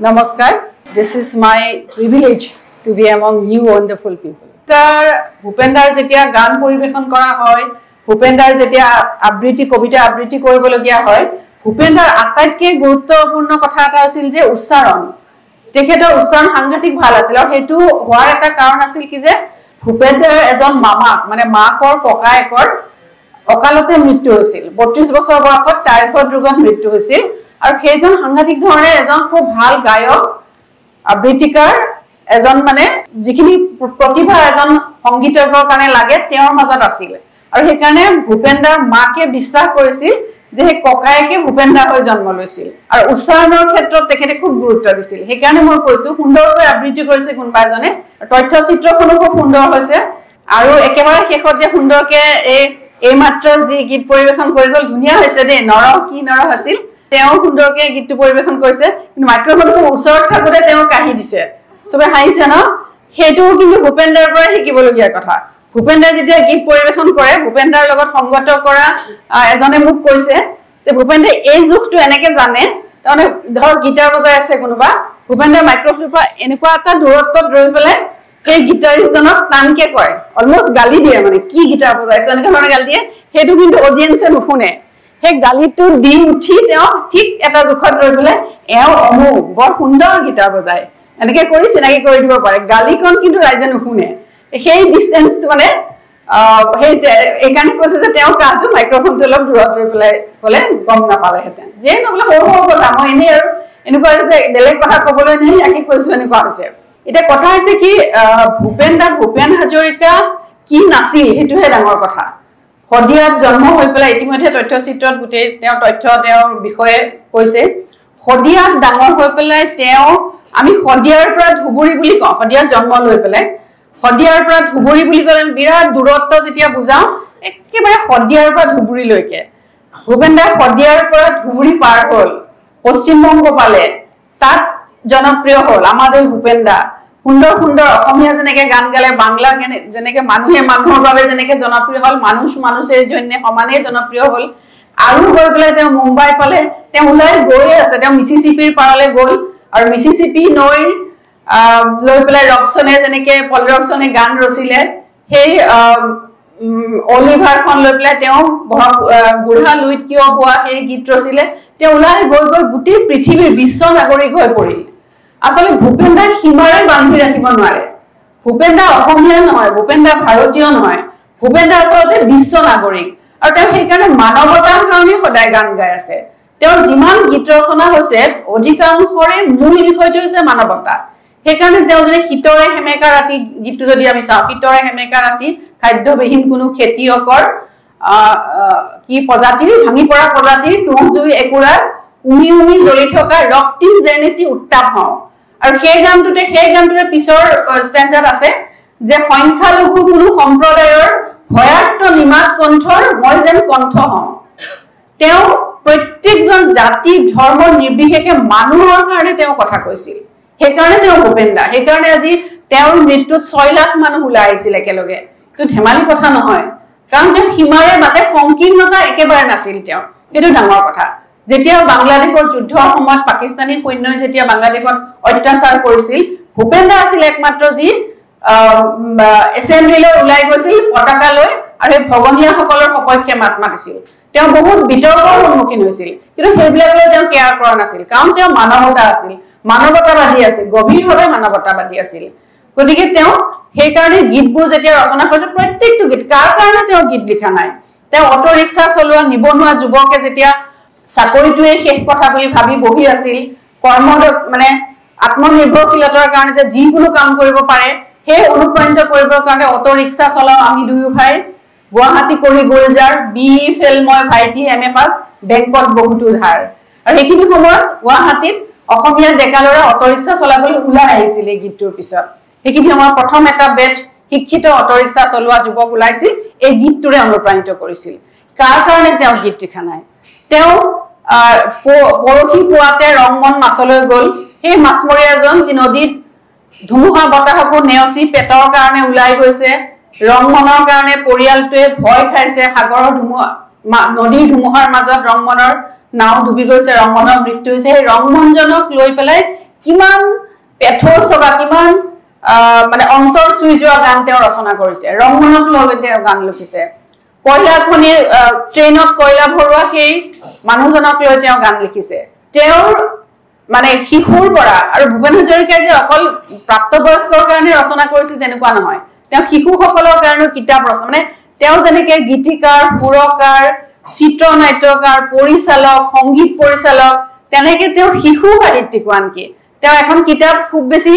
নমস্কাৰ। This is my privilege to be among you wonderful people. তাৰ ভূপেন্দাৰ যেতিয়া গান পৰিৱেশন কৰা হয়, ভূপেন্দাৰ যেতিয়া আবৃত্তি, কবিতা আবৃত্তি কৰিবলগীয়া হয়, ভূপেন্দাৰ আটাইতকৈ গুৰুত্বপূৰ্ণ কথা এটা আছিল যে উচ্চাৰণ। তেখেতৰ উচ্চাৰণ সাংঘাতিক ভাল আছিল আৰু সেইটো হোৱাৰ এটা কাৰণ আছিল কি যে ভূপেন্দাৰ এজন মামাক, মানে মাকৰ ককায়েকৰ অকালতে মৃত্যু হৈছিল। 32 বছৰ বয়সত টাইফইড ৰোগত মৃত্যু হৈছিল আৰু সেইজন সাংঘাতিক ধৰণে এজন খুব ভাল গায়ক, আবৃত্তিকাৰ, এজন মানে যিখিনি প্ৰতিভা এজন সংগীতজ্ঞৰ কাৰণে লাগে তেওঁৰ মাজত আছিল। আৰু সেইকাৰণে ভূপেন্দাৰ মাকে বিশ্বাস কৰিছিল যে সেই ককায়েকে ভূপেন্দা হৈ জন্ম লৈছিল আৰু উচ্চাৰণৰ ক্ষেত্ৰত তেখেতে খুব গুৰুত্ব দিছিল। সেইকাৰণে মই কৈছো সুন্দৰকৈ আবৃত্তি কৰিছে কোনোবা এজনে। তথ্যচিত্ৰখনো খুব সুন্দৰ হৈছে আৰু একেবাৰে শেষত যে সুন্দৰকে এইমাত্ৰ যি গীত পৰিৱেশন কৰি গ'ল, ধুনীয়া হৈছে দেই। নৰহ কি নৰহ আছিল, তেওঁ সুন্দৰকে গীতটো পৰিৱেশন কৰিছে, কিন্তু মাইক্ৰফোনটো ওচৰত থাকোতে তেওঁ কাহি দিছে, চবে হাঁহিছে ন। সেইটো কিন্তু ভূপেন্দাৰ পৰাই শিকিবলগীয়া কথা। ভূপেন্দাই যেতিয়া গীত পৰিৱেশন কৰে, ভূপেন্দাৰ লগত সংগত কৰা এজনে মোক কৈছে যে ভূপেন্দাই এই জোখটো এনেকে জানে, তাৰমানে ধৰক গীটাৰ বজাই আছে কোনোবা, ভূপেন্দাৰ মাইক্ৰফোনটোৰ পৰা এনেকুৱা এটা দূৰত্বত ৰৈ পেলাই সেই গীটাৰিষ্টজনক টানকে কয়, অলমষ্ট গালি দিয়ে, মানে কি গীটাৰ বজাইছে এনেকুৱা ধৰণে গালি দিয়ে। সেইটো কিন্তু অডিয়েঞ্চে নুশুনে। সেই গালিটো দি উঠি তেওঁ ঠিক এটা জোখত ৰৈ পেলাই এওঁ অমুক বৰ সুন্দৰ গীটাৰ বজায় এনেকে কৰি চিনাকি কৰি দিব পাৰে। গালিকণ কিন্তু ৰাইজে নুশুনে। সেই ডিষ্টেঞ্চটো মানে এইকাৰণে কৈছো যে তেওঁ কাহটো মাইক্ৰফোনটো অলপ দূৰত ৰৈ পেলাই ক'লে গম নাপালেহেঁতেন। যিয়ে নহ'লে সৰু সৰু কথা, মই এনেই আৰু এনেকুৱা যে বেলেগ কথা ক'বলৈ নাই, ইয়াকে কৈছো এনেকুৱা হৈছে। এতিয়া কথা হৈছে কি, ভূপেন দা, ভূপেন হাজৰিকা কি নাছিল সেইটোহে ডাঙৰ কথা। শদিয়াত জন্ম হৈ পেলাই ইতিমধ্যে তথ্যচিত্ৰত গোটেই তেওঁৰ তথ্য তেওঁৰ বিষয়ে কৈছে। শদিয়াত ডাঙৰ হৈ পেলাই তেওঁ, আমি শদিয়াৰ পৰা ধুবুৰী বুলি কওঁ, শদিয়াত জন্ম লৈ পেলাই শদিয়াৰ পৰা ধুবুৰী বুলি ক'লে আমি বিৰাট দূৰত্ব যেতিয়া বুজাও, একেবাৰে শদিয়াৰ পৰা ধুবুৰীলৈকে। ভূপেন দা শদিয়াৰ পৰা ধুবুৰী পাৰ হ'ল, পশ্চিমবংগ পালে, তাত জনপ্ৰিয় হ'ল আমাদেৰ ভূপেন দা। সুন্দৰ সুন্দৰ অসমীয়া যেনেকে গান গালে, বাংলা যেনেকে মানুহে মানুহৰ বাবে যেনেকে জনপ্ৰিয় হ'ল, মানুহ মানুষেৰ জন্যে সমানেই জনপ্ৰিয় হ'ল। আৰু গৈ পেলাই তেওঁ মুম্বাই পালে, তেওঁ ওলাই গৈয়ে আছে, তেওঁ মিচিচিপিৰ পাৰলৈ গ'ল আৰু মিচিচিপি নৈৰ লৈ পেলাই ৰবচনে যেনেকে পল ৰবচনে গান ৰচিলে, সেই অলিভাৰখন লৈ পেলাই তেওঁ বুঢ়া লুইত কিয় বোৱা সেই গীত ৰচিলে। তেওঁ ওলাই গৈ গৈ গোটেই পৃথিৱীৰ বিশ্ব নাগৰিক হৈ পৰিল। আচলতে ভূপেন দাক সীমাৰে বান্ধি ৰাখিব নোৱাৰে। ভূপেন দা অসমীয়া নহয়, ভূপেন দা ভাৰতীয় নহয়, ভূপেন দা আচলতে বিশ্ব নাগৰিক। আৰু তেওঁ সেইকাৰণে মানৱতাৰ কাৰণে সদায় গান গাই আছে। তেওঁৰ যিমান গীত ৰচনা হৈছে অধিকাংশৰে মূল বিষয়টো হৈছে মানৱতা। সেইকাৰণে তেওঁ যদি শীতৰে সেমেকা ৰাতি গীতটো যদি আমি চাওঁ, শীতৰে সেমেকা ৰাতি খাদ্যবিহীন কোনো খেতিয়কৰ কি প্ৰজাতিৰ ভাঙি পৰা প্ৰজাতিৰ তুঁহ জুই একুৰাত উমি উমি জ্বলি থকা ৰক্তিম যেন এটি উত্তাপ হওঁ। আৰু সেই গানটোৰে পিছৰ ষ্টেঞ্জাত আছে যে সংখ্যালঘু কোনো সম্প্ৰদায়ৰ ভয়াৰ্ত নিমাত কণ্ঠৰ মই যেন কণ্ঠ হওঁ। তেওঁ প্ৰত্যেকজন জাতি ধৰ্ম নিৰ্বিশেষে মানুহৰ কাৰণে তেওঁ কথা কৈছিল। সেইকাৰণে তেওঁ ভূপেন দা। সেইকাৰণে আজি তেওঁৰ মৃত্যুত 6 লাখ মানুহ ওলাই আহিছিল একেলগে। এইটো ধেমালি কথা নহয়, কাৰণ তেওঁ সীমাৰে বাটে সংকীৰ্ণতা একেবাৰে নাছিল তেওঁৰ, সেইটো ডাঙৰ কথা। যেতিয়া বাংলাদেশৰ যুদ্ধৰ সময়ত পাকিস্তানী সৈন্যই যেতিয়া বাংলাদেশত অত্যাচাৰ কৰিছিল, ভূপেন দা আছিল একমাত্ৰ যি এছেম্বলিলৈ ওলাই গৈছিল পতাকা লৈ আৰু সেই ভগনীয়াসকলৰ সপক্ষে মাত মাতিছিল। তেওঁ বহুত বিতৰ্কৰ সন্মুখীন হৈছিল, কিন্তু সেইবিলাকলৈ তেওঁ কেয়াৰ কৰা নাছিল, কাৰণ তেওঁ মানৱতা আছিল, মানৱতাবাদী আছিল, গভীৰভাৱে মানৱতাবাদী আছিল। গতিকে তেওঁ সেইকাৰণে গীতবোৰ যেতিয়া ৰচনা কৰিছে, প্ৰত্যেকটো গীত কাৰ কাৰণে তেওঁ গীত লিখা নাই। তেওঁ অটো ৰিক্সা চলোৱা নিবনুৱা যুৱকে যেতিয়া চাকৰিটোৱে শেষ কথা বুলি ভাবি বহি আছিল, কৰ্ম মানে আত্মনিৰ্ভৰশীলতাৰ কাৰণে যে যিকোনো কাম কৰিব পাৰে, সেই অনুপ্ৰাণিত কৰিবৰ কাৰণে অটো ৰিক্সা চলাও আমি দুয়ো ভাই, গুৱাহাটী কৰি গুলজাৰ, বি ফেল মই ভাইটি, এম এ পাছ, বেংকত বহুতো ধাৰ। আৰু সেইখিনি সময়ত গুৱাহাটীত অসমীয়া ডেকা ল'ৰা অটো ৰিক্সা চলাবলৈ ওলাই আহিছিল এই গীতটোৰ পিছত। সেইখিনি সময়ত প্ৰথম এটা বেচ শিক্ষিত অটো ৰিক্সা চলোৱা যুৱক ওলাইছিল, এই গীতটোৰে অনুপ্ৰাণিত কৰিছিল। কাৰ কাৰণে তেওঁ গীত লিখা নাই? তেওঁ পৰহি পুৱাতে ৰংমন মাছলৈ গ'ল। সেই মাছমৰীয়াজন যি নদীত ধুমুহা বতাহকো নেওচি পেটৰ কাৰণে ওলাই গৈছে, ৰংমনৰ কাৰণে পৰিয়ালটোৱে ভয় খাইছে, সাগৰৰ ধুমুহা, নদীৰ ধুমুহাৰ মাজত ৰংমনৰ নাও ডুবি গৈছে, ৰংমনৰ মৃত্যু হৈছে। সেই ৰংমনজনক লৈ পেলাই কিমান পেথোচ থকা, কিমান মানে অন্তৰ চুই যোৱা গান তেওঁ ৰচনা কৰিছে। ৰংমনক লৈ তেওঁ গান লিখিছে, কয়লা খনিৰ ট্ৰেইনত কয়লা ভৰোৱা সেই মানুহজনক লৈ তেওঁ গান লিখিছে। তেওঁৰ মানে শিশুৰ পৰা, আৰু ভূপেন হাজৰিকাই যে অকল প্ৰাপ্তবয়স্কৰ কাৰণে ৰচনা কৰিছিল তেনেকুৱা নহয়, তেওঁ শিশুসকলৰ কাৰণেও কিতাপ ৰচনা, মানে তেওঁ যেনেকে গীতিকাৰ, সুৰকাৰ, চিত্ৰনাট্যকাৰ, পৰিচালক, সংগীত পৰিচালক, তেনেকে তেওঁ শিশু সাহিত্যিকো। আনকি তেওঁ এখন কিতাপ খুব বেছি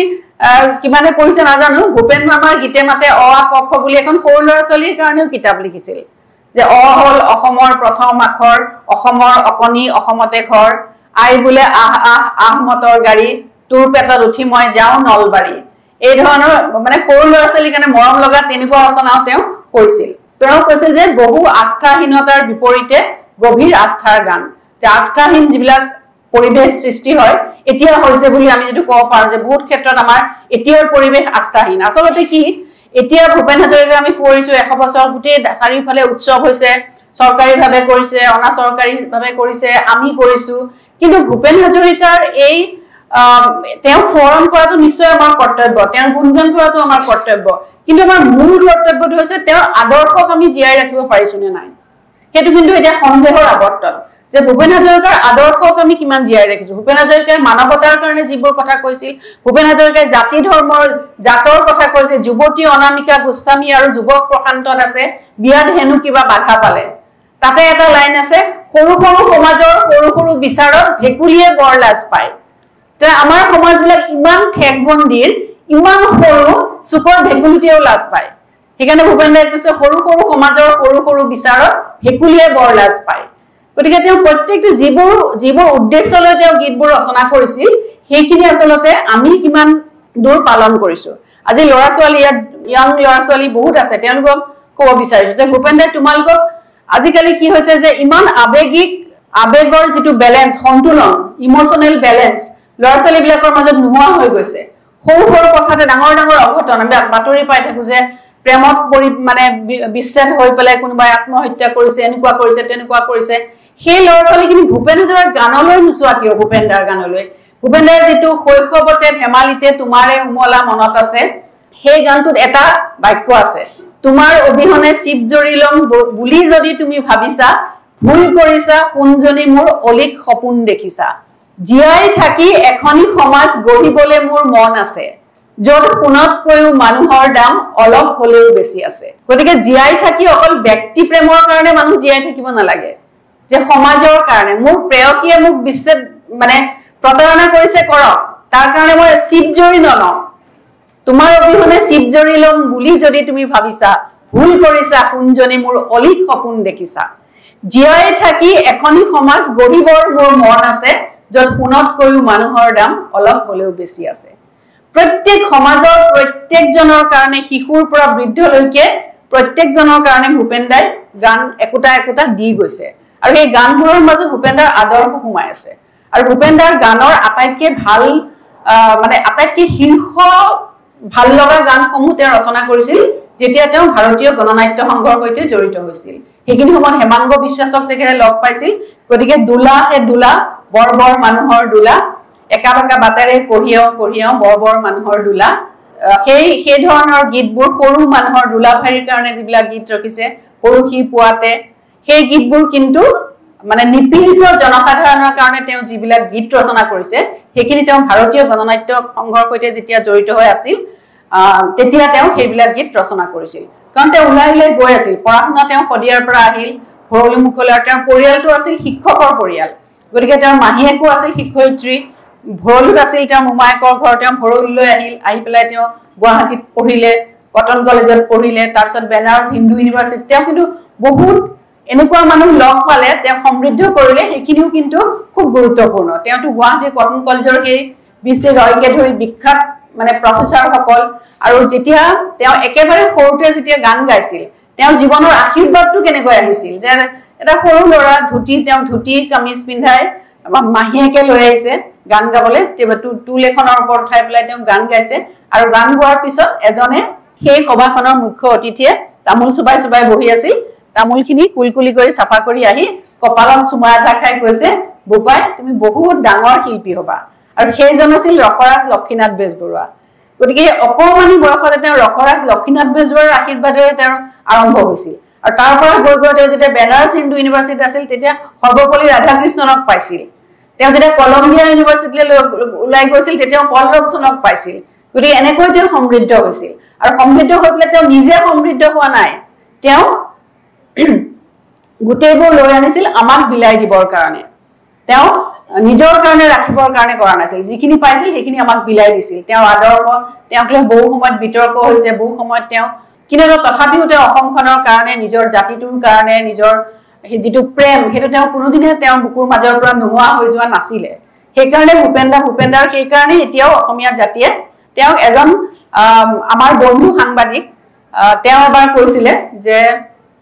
কিমানে পঢ়িছে নাজানো, ভূপেন মামাৰ গীতে মাতে অ আ ক খ বুলি এখন সৰু ল'ৰা ছোৱালীৰ কাৰণেও কিতাপ লিখিছিল, যে অ হ'ল অসমৰ প্ৰথম আখৰ, অসমৰ অকণি অসমতে ঘৰ, আই বোলে আহ আহ আহ মটৰ গাড়ী, তোৰ পেটত উঠি মই যাওঁ নলবাৰী, এই ধৰণৰ মানে সৰু ল'ৰা ছোৱালীৰ কাৰণে মৰম লগা তেনেকুৱা ৰচনাও তেওঁ কৰিছিল। তেওঁ কৈছিল যে বহু আস্থাহীনতাৰ বিপৰীতে গভীৰ আস্থাৰ গান, যে আস্থাহীন যিবিলাক পৰিৱেশ সৃষ্টি হয় এতিয়া হৈছে বুলি আমি যিটো ক'ব পাৰো যে বহুত ক্ষেত্ৰত আমাৰ এতিয়াৰ পৰিৱেশ আস্থাহীন। আচলতে কি, এতিয়া ভূপেন হাজৰিকা আমি সোঁৱৰিছো 100 বছৰ, গোটেই চাৰিওফালে উৎসৱ হৈছে, চৰকাৰীভাৱে কৰিছে, অনাচৰকাৰীভাৱে কৰিছে, আমি কৰিছো, কিন্তু ভূপেন হাজৰিকাৰ এই তেওঁক সোঁৱৰণ কৰাটো নিশ্চয় আমাৰ কৰ্তব্য, তেওঁৰ গুণগান কৰাটো আমাৰ কৰ্তব্য, কিন্তু আমাৰ মূল কৰ্তব্যটো হৈছে তেওঁৰ আদৰ্শক আমি জীয়াই ৰাখিব পাৰিছো নে নাই, সেইটো কিন্তু এতিয়া সন্দেহৰ আৱৰ্তত, যে ভূপেন হাজৰিকাৰ আদৰ্শক আমি কিমান জীয়াই ৰাখিছো। ভূপেন হাজৰিকাই মানৱতাৰ কাৰণে যিবোৰ কথা কৈছিল, ভূপেন হাজৰিকাই জাতি ধৰ্মৰ জাতৰ কথা কৈছে, যুৱতী অনামিকা গোস্বামী আৰু যুৱক প্ৰশান্ত দাসে বিয়াত হেনো কিবা বাধা পালে, তাতে এটা লাইন আছে, সৰু সৰু সমাজৰ সৰু সৰু বিচাৰত ভেকুলীয়ে বৰ লাজ পায়। আমাৰ সমাজবিলাক ইমান ঠেক গণ্ডিৰ, ইমান সৰু, চুকৰ ভেকুলীটোৱেও লাজ পায়। সেইকাৰণে ভূপেন দাই কৈছে সৰু সৰু সমাজৰ সৰু সৰু বিচাৰত ভেকুলীয়ে বৰ লাজ পায়। গতিকে তেওঁ প্ৰত্যেকটো যিবোৰ যিবোৰ উদ্দেশ্য লৈ তেওঁ গীতবোৰ ৰচনা কৰিছিল, সেইখিনি আচলতে আমি কিমান দূৰ পালন কৰিছো। আজি ল'ৰা ছোৱালী ইয়াত য়াং ল'ৰা ছোৱালী বহুত আছে, তেওঁলোকক ক'ব বিচাৰিছো যে ভূপেন দাই তোমালোকক আজিকালি কি হৈছে যে ইমান আৱেগিক, আৱেগৰ যিটো বেলেঞ্চ, সন্তুলন, ইম'চনেল বেলেঞ্চ ল'ৰা ছোৱালীবিলাকৰ মাজত নোহোৱা হৈ গৈছে। সৰু সৰু কথাতে ডাঙৰ ডাঙৰ অঘটন, আমি বাতৰি পাই থাকো যে প্ৰেমত পৰি মানে বিচ্ছেদ হৈ পেলাই কোনোবাই আত্মহত্যা কৰিছে, এনেকুৱা কৰিছে, তেনেকুৱা কৰিছে। সেই ল'ৰা ছোৱালীখিনি ভূপেন হাজৰিকাৰ গানলৈ নোচোৱা কিয়? ভূপেন দাৰ গানলৈ, ভূপেন দাৰ যিটো শৈশৱতে ধেমালিতে তোমাৰে উমলা মনত আছে, সেই গানটোত এটা বাক্য আছে, তোমাৰ অবিহনে চিপ জৰি ল'ম বুলি যদি তুমি ভাবিছা, ভুল কৰিছা, সোণজনী মোৰ অলিক সপোন দেখিছা, জীয়াই থাকি এখনি সমাজ গঢ়িবলৈ মোৰ মন আছে, য'ত সোণতকৈও মানুহৰ দাম অলপ হলেও বেছি আছে। গতিকে জীয়াই থাকি অকল ব্যক্তি প্ৰেমৰ কাৰণে মানুহ জীয়াই থাকিব নালাগে, যে সমাজৰ কাৰণে মোৰ প্ৰেয়সীয়ে মোক বিচ্ছেদ মানে প্ৰতাৰণা কৰিছে কৰক, তাৰ কাৰণে মই চিপ জৰি নলওঁ, তোমাৰ অবিহনে চিপ জৰি ল'ম বুলি যদি তুমি ভাবিছা, ভুল কৰিছা, সোণজনী মোৰ অলিক সপোন দেখিছা, জীয়াই থাকি এখনি সমাজ গঢ়িবৰ মোৰ মন আছে, য'ত সোণতকৈও মানুহৰ দাম অলপ হলেও বেছি আছে। প্ৰত্যেক সমাজৰ প্ৰত্যেকজনৰ কাৰণে, শিশুৰ পৰা বৃদ্ধলৈকে প্ৰত্যেকজনৰ কাৰণে ভূপেন দাই গান একোটা একোটা দি গৈছে, আৰু সেই গানবোৰৰ মাজত ভূপেন দাৰ আদৰ্শ সোমাই আছে। আৰু ভূপেন দাৰ গানৰ আটাইতকৈ ভাল মানে আটাইতকৈ শীৰ্ষ ভাল লগা গানসমূহ তেওঁ ৰচনা কৰিছিল যেতিয়া তেওঁ ভাৰতীয় গণনাট্য সংঘৰ সৈতে জড়িত হৈছিল। সেইখিনি সময়ত হেমাংগ বিশ্বাসক তেখেতে লগ পাইছিল। গতিকে দোলা হে দোলা, বৰ বৰ মানুহৰ দোলা, একা বেকা বাটেৰে কঢ়িয়াও কঢ়িয়াও বৰ বৰ মানুহৰ দোলা, সেই ধৰণৰ গীতবোৰ, সৰু মানুহৰ দোলা ভাৰীৰ কাৰণে যিবিলাক গীত ৰখিছে, পৰহি পুৱাতে, সেই গীতবোৰ কিন্তু মানে নিপীড়িত জনসাধাৰণৰ কাৰণে তেওঁ যিবিলাক গীত ৰচনা কৰিছে, সেইখিনি তেওঁ ভাৰতীয় গণনাট্য সংঘৰ সৈতে যেতিয়া জড়িত হৈ আছিল তেতিয়া তেওঁ সেইবিলাক গীত ৰচনা কৰিছিল। কাৰণ তেওঁ ওলাই ওলাই গৈ আছিল, পঢ়া শুনা তেওঁ শদিয়াৰ পৰা আহিল ভৰলুমুখলৈ, আৰু তেওঁৰ পৰিয়ালটো আছিল শিক্ষকৰ পৰিয়াল, গতিকে তেওঁৰ মাহীয়েকো আছিল শিক্ষয়িত্ৰী, ভৰলুত আছিল তেওঁৰ মোমায়েকৰ ঘৰ, তেওঁ ভৰলুলৈ আহিল, আহি পেলাই তেওঁ গুৱাহাটীত পঢ়িলে, কটন কলেজত পঢ়িলে, তাৰপিছত বেনাৰস হিন্দু ইউনিভাৰ্চিটি। তেওঁ কিন্তু বহুত এনেকুৱা মানুহ লগ পালে, তেওঁক সমৃদ্ধ কৰিলে, সেইখিনিও কিন্তু খুব গুৰুত্বপূৰ্ণ। তেওঁতো গুৱাহাটীৰ কটন কলেজৰ সেই বি চি ৰয়কে ধৰি বিখ্যাত মানে প্ৰফেচাৰসকল, আৰু যেতিয়া তেওঁ একেবাৰে সৰুতে যেতিয়া গান গাইছিল, তেওঁৰ জীৱনৰ আশীৰ্বাদটো কেনেকৈ আহিছিল, যে এটা সৰু ল'ৰা ধুতি, তেওঁ ধুতি কামিজ পিন্ধাই মাহীয়েকে লৈ আহিছে গান গাবলৈ, টুল এখনৰ ওপৰত উঠাই পেলাই তেওঁ গান গাইছে, আৰু গান গোৱাৰ পিছত এজনে সেই সভাখনৰ মুখ্য অতিথিয়ে তামোল চুবাই চুবাই বহি আছিল, তামোলখিনি কুলকুলি কৰি চাফা কৰি আহি কপালত চুমা এটা খাই কৈছে, বোপাই তুমি বহুত ডাঙৰ শিল্পী হবা। আৰু সেইজন আছিল ৰসৰাজ লক্ষীনাথ বেজবৰুৱা। গতিকে সেই অকণমানি বয়সতে তেওঁ ৰসৰাজ লক্ষীনাথ বেজবৰুৱাৰ আশীৰ্বাদেৰে তেওঁৰ আৰম্ভ হৈছিল। আৰু তাৰ পৰা গৈ গৈ তেওঁ যেতিয়া বেনাৰস হিন্দু ইউনিভাৰ্চিটি আছিল তেতিয়া সৰ্বপল্লী ৰাধাকৃষ্ণনক পাইছিল। তেওঁ যেতিয়া কলম্বিয়া ইউনিভাৰ্চিটিলৈ ওলাই গৈছিল তেতিয়া পল ৰবছনক পাইছিল। গতিকে এনেকৈ তেওঁ সমৃদ্ধ হৈছিল। আৰু সমৃদ্ধ হৈ পেলাই তেওঁ নিজে সমৃদ্ধ হোৱা নাই, তেওঁ গোটেইবোৰ লৈ আনিছিল আমাক বিলাই দিবৰ কাৰণে, তেওঁ নিজৰ কাৰণে ৰাখিবৰ কাৰণে কৰা নাছিল। যিখিনি পাইছিল সেইখিনি আমাক বিলাই দিছিল। তেওঁৰ আদৰ্শ, তেওঁক লৈ বহু সময়ত বিতৰ্ক হৈছে, বহু সময়ত তেওঁ, কিন্তু তথাপিও তেওঁ অসমখনৰ কাৰণে, নিজৰ জাতিটোৰ কাৰণে, নিজৰ যিটো প্ৰেম সেইটো তেওঁ কোনোদিনে তেওঁৰ বুকুৰ মাজৰ পৰা নোহোৱা হৈ যোৱা নাছিলে। সেইকাৰণে ভূপেনদাৰ সেইকাৰণে এতিয়াও অসমীয়া জাতিয়ে তেওঁক এজন আমাৰ বন্ধু সাংবাদিক, তেওঁ এবাৰ কৈছিলে যে,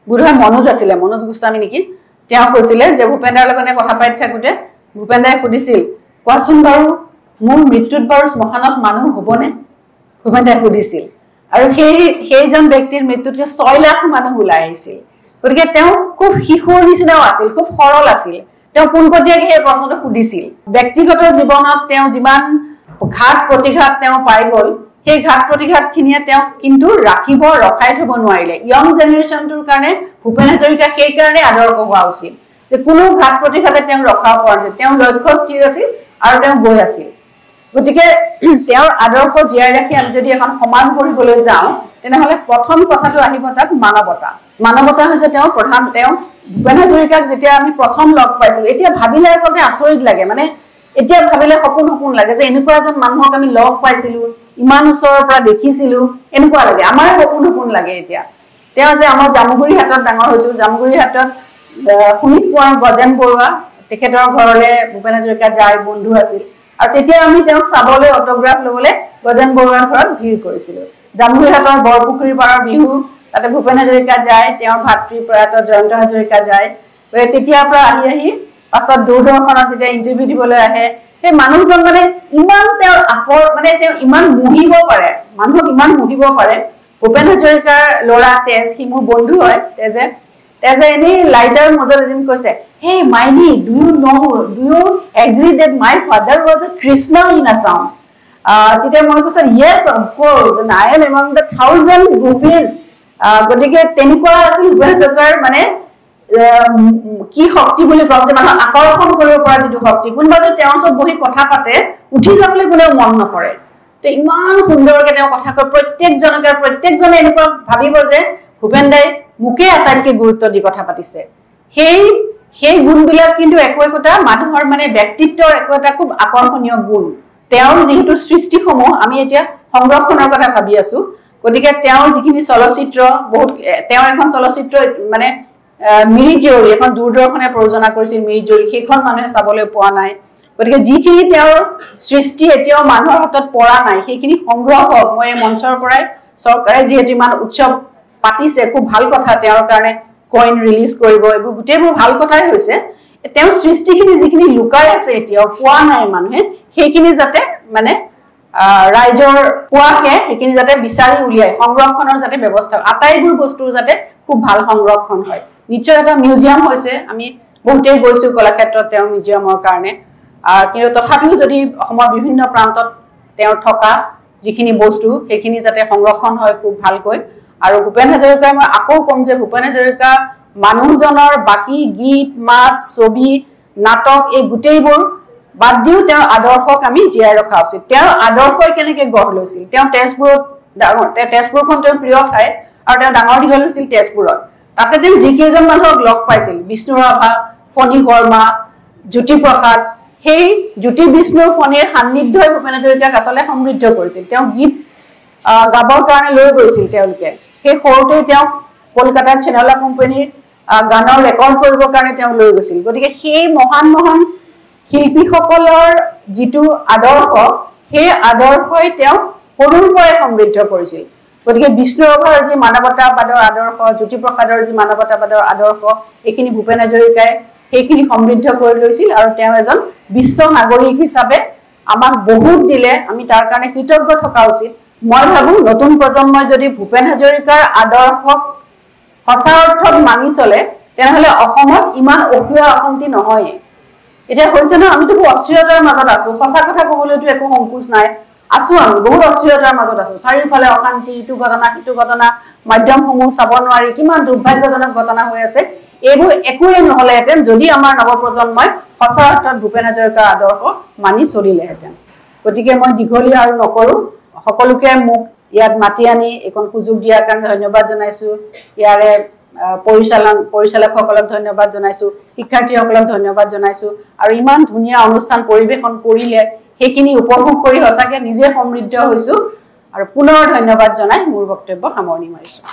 বোধহয় মনোজ আছিলে, মনোজ গোস্বামী নেকি, তেওঁ কৈছিলে যে ভূপেনদাৰ লগতে কথা পাতি থাকোঁতে ভূপেনদাই সুধিছিল, কোৱাচোন বাৰু মোৰ মৃত্যুত বাৰু শ্মশানত মানুহ হ'বনে? ভূপেনদাই সুধিছিল। আৰু সেইজন ব্যক্তিৰ মৃত্যুতকৈ 6 লাখ মানুহ ওলাই আহিছিল। গতিকে তেওঁ খুব শিশুৰ নিচিনাও আছিল, খুব সৰল আছিল। তেওঁ পোনপটীয়াকৈ সেই প্ৰশ্নটো সুধিছিল। ব্যক্তিগত জীৱনত তেওঁ যিমান ঘাত প্ৰতিঘাত তেওঁ পাই গ'ল, সেই ঘাত প্ৰতিঘাতখিনিয়ে তেওঁক কিন্তু ৰখাই থব নোৱাৰিলে। য়ং জেনেৰেশ্যনটোৰ কাৰণে ভূপেন হাজৰিকা সেইকাৰণে আদৰ্শ হোৱা উচিত যে কোনো ঘাত প্ৰতিঘাতে তেওঁক ৰখাব পৰা নাছিল। তেওঁৰ লক্ষ্য স্থিৰ আছিল আৰু তেওঁ গৈ আছিল। গতিকে তেওঁৰ আদৰ্শ জীয়াই ৰাখি আমি যদি এখন সমাজ গঢ়িবলৈ যাওঁ, তেনেহ'লে প্ৰথম কথাটো আহিব তাত মানৱতা। মানৱতা হৈছে তেওঁৰ প্ৰধান। তেওঁ ভূপেন হাজৰিকাক যেতিয়া আমি প্ৰথম লগ পাইছিলো, এতিয়া ভাবিলে আচলতে আচৰিত লাগে, মানে এতিয়া ভাবিলে সপোন সপোন লাগে যে এনেকুৱা এজন মানুহক আমি লগ পাইছিলো, ইমান ওচৰৰ পৰা দেখিছিলো, এনেকুৱা লাগে, আমাৰ সপোন সপোন লাগে এতিয়া। তেওঁ যে আমাৰ জামুগুৰি হাটত ডাঙৰ হৈছো, জামুগুৰি হাটত শোণিত কোঁৱৰ গজেন বৰুৱা, তেখেতৰ ঘৰলৈ ভূপেন হাজৰিকা যায়, বন্ধু আছিল। আৰু তেতিয়া আমি তেওঁক চাবলৈ, অট'গ্ৰাফ ল'বলৈ গজেন বৰুৱাৰ ঘৰত ভিৰ কৰিছিলো। জামুগুৰি হাটৰ বৰপুখুৰী পাৰৰ বিহু, তাতে ভূপেন হাজৰিকা যায়, তেওঁৰ ভাতৃ প্ৰয়াত জয়ন্ত হাজৰিকা যায়। গতিকে তেতিয়াৰ পৰা আহি আহি পাছত দূৰদৰ্শনত যেতিয়া ইণ্টাৰভিউ দিবলৈ আহে, সেই মানুহজন মানে ইমান তেওঁৰ আকৰ, মানে তেওঁ ইমান মুহিব পাৰে, মানুহক ইমান মুহিব পাৰে। ভূপেন হাজৰিকাৰ ল'ৰা তেজ, সি মোৰ বন্ধু হয়, তেজে এনেই লাইটাৰ মজত এদিন কৈছে, hey Maini, do you agree that my father was a Krishna in Assam? তেতিয়া মই কৈছো, yes of course, I am among the 1000 gopis. গতিকে তেনেকুৱা আছিল ভূপেন হাজৰিকাৰ মানে কি শক্তি বুলি কম যে মানুহক আকৰ্ষণ কৰিব পৰা যিটো শক্তি। কোনোবা যদি তেওঁৰ ওচৰত বহি কথা পাতে, উঠি যাবলৈ কোনেও মন নকৰে। তো ইমান সুন্দৰকে তেওঁ কথা কয়, প্ৰত্যেকজনে এনেকুৱা ভাবিব যে ভূপেন দাই মোকে আটাইতকৈ গুৰুত্ব দি কথা পাতিছে। সেই গুণবিলাক কিন্তু একো একোটা মানুহৰ মানে ব্যক্তিত্বৰ একো এটা খুব আকৰ্ষণীয় গুণ। তেওঁৰ যিহেতু সৃষ্টিসমূহ আমি এতিয়া সংৰক্ষণৰ কথা ভাবি আছো, গতিকে তেওঁৰ যিখিনি চলচ্চিত্ৰ, বহুত তেওঁৰ এখন চলচ্চিত্ৰ মানে মিৰি জীয়ৰী, এখন দূৰদৰ্শনে প্ৰযোজনা কৰিছিল মিৰি জীয়ৰী, সেইখন মানুহে চাবলৈ পোৱা নাই। গতিকে যিখিনি তেওঁৰ সৃষ্টি এতিয়াও মানুহৰ হাতত পৰা নাই, সেইখিনি সংগ্ৰহ হওক। মই এই মঞ্চৰ পৰাই, চৰকাৰে যিহেতু ইমান উৎসৱ পাতিছে, খুব ভাল কথা, তেওঁৰ কাৰণে কইন ৰিলিজ কৰিব, এইবোৰ গোটেইবোৰ ভাল কথাই হৈছে। তেওঁৰ সৃষ্টিখিনি যিখিনি লুকাই আছে এতিয়াও পোৱা নাই মানুহে, সেইখিনি যাতে মানে ৰাইজৰ পোৱাকে সেইখিনি যাতে বিচাৰি উলিয়াই সংৰক্ষণৰ যাতে ব্যৱস্থা, আটাইবোৰ বস্তুৰ যাতে খুব ভাল সংৰক্ষণ হয়। নিশ্চয় এটা মিউজিয়াম হৈছে, আমি বহুতেই গৈছো কলাক্ষেত্ৰত তেওঁৰ মিউজিয়ামৰ কাৰণে, কিন্তু তথাপিও যদি অসমৰ বিভিন্ন প্ৰান্তত তেওঁৰ থকা যিখিনি বস্তু সেইখিনি যাতে সংৰক্ষণ হয় খুব ভালকৈ। আৰু ভূপেন হাজৰিকাই, মই আকৌ ক'ম যে ভূপেন হাজৰিকা মানুহজনৰ বাকী গীত মাত ছবি নাটক এই গোটেইবোৰ বাদ দিও তেওঁৰ আদৰ্শক আমি জীয়াই ৰখা উচিত। তেওঁৰ আদৰ্শই কেনেকে গঢ় লৈছিল, তেওঁ তেজপুৰত ডাঙৰ, তেজপুৰখন তেওঁৰ প্ৰিয় ঠাই আৰু তেওঁ ডাঙৰ দীঘল হৈছিল তেজপুৰত। তাতে তেওঁ যিকেইজন মানুহক লগ পাইছিল, বিষ্ণু ৰাভা, ফণী শৰ্মা, জ্যোতিপ্ৰসাদ, সেই জ্যোতি বিষ্ণু ফণীৰ সান্নিধ্যই ভূপেন হাজৰিকাক আচলতে সমৃদ্ধ কৰিছিল। তেওঁ গীত গাবৰ কাৰণে লৈ গৈছিল তেওঁলোকে। সেই সৰুতেই তেওঁক কলকাতাত চেনলা কোম্পানীৰ গানৰ ৰেকৰ্ড কৰিবৰ কাৰণে তেওঁ লৈ গৈছিল। গতিকে সেই মহান মহান শিল্পীসকলৰ যিটো আদৰ্শ, সেই আদৰ্শই তেওঁক সৰুৰ পৰাই সমৃদ্ধ কৰিছিল। গতিকে বিষ্ণু ৰাভাৰ যি মানৱতাবাদৰ আদৰ্শ, জ্যোতিপ্ৰসাদৰ যি মানৱতাবাদৰ আদৰ্শ, এইখিনি ভূপেন হাজৰিকাই সেইখিনি সমৃদ্ধ কৰি লৈছিল। আৰু তেওঁ এজন বিশ্ব নাগৰিক হিচাপে আমাক বহুত দিলে, আমি তাৰ কাৰণে কৃতজ্ঞ থকা উচিত। মই ভাবো নতুন প্ৰজন্মই যদি ভূপেন হাজৰিকাৰ আদৰ্শক সঁচা অৰ্থত মানি চলে, তেনেহ'লে অসমত ইমান অসূয়া অশান্তি নহয়। এতিয়া হৈছে ন, আমিতো খুব অস্থিৰতাৰ মাজত আছো। সঁচা কথা ক'বলৈতো একো সংকোচ নাই, আছো আমি বহুত অস্থিৰতাৰ মাজত আছো। চাৰিওফালে অশান্তি, ইটো ঘটনা সিটো ঘটনা, মাধ্যমসমূহ চাব নোৱাৰি, কিমান দুৰ্ভাগ্যজনক ঘটনা হৈ আছে। এইবোৰ একোৱেই নহ'লেহেঁতেন যদি আমাৰ নৱপ্ৰজন্মই সঁচা অৰ্থত ভূপেন হাজৰিকাৰ আদৰ্শ মানি চলিলেহেঁতেন। গতিকে মই দীঘলীয়া আৰু নকৰোঁ। সকলোকে মোক ইয়াত মাতি আনি এইখন সুযোগ দিয়াৰ কাৰণে ধন্যবাদ জনাইছোঁ। ইয়াৰে পৰিচালকসকলক ধন্যবাদ জনাইছোঁ, শিক্ষাৰ্থীসকলক ধন্যবাদ জনাইছোঁ। আৰু ইমান ধুনীয়া অনুষ্ঠান পৰিৱেশন কৰিলে, সেইখিনি উপভোগ কৰি সঁচাকৈ নিজে সমৃদ্ধ হৈছোঁ। আৰু পুনৰ ধন্যবাদ জনাই মোৰ বক্তব্য সামৰণি মাৰিছোঁ।